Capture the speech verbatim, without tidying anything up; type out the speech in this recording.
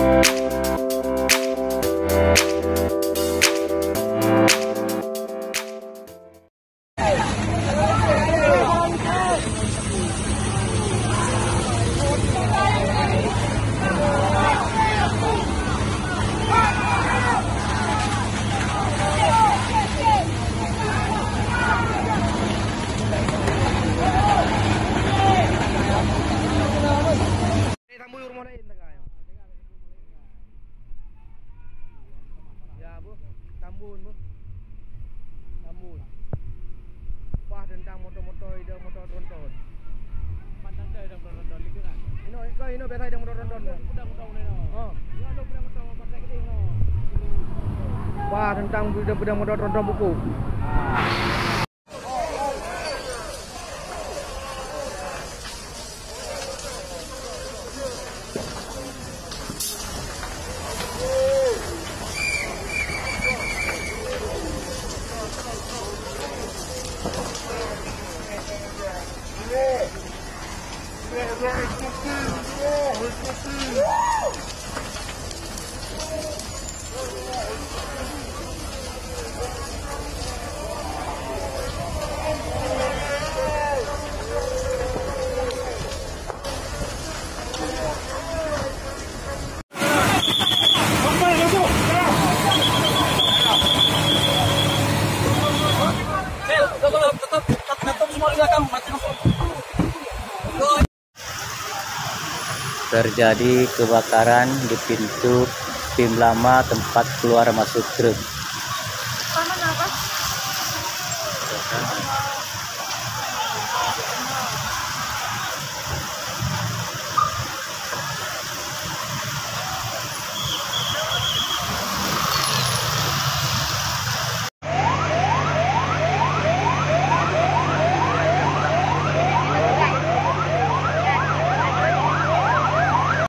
Eh, tambui rumoh laén tagai. Ya, bu. Tambun, bu. Tambun. Bah teuntang moto-moto, ide moto tronton. Ino, iko, ino biasa ide moto tronton. Oh. Bah teuntang ide, ide moto tronton buku. Terjadi kebakaran di pintu pim lama tempat keluar masuk truk.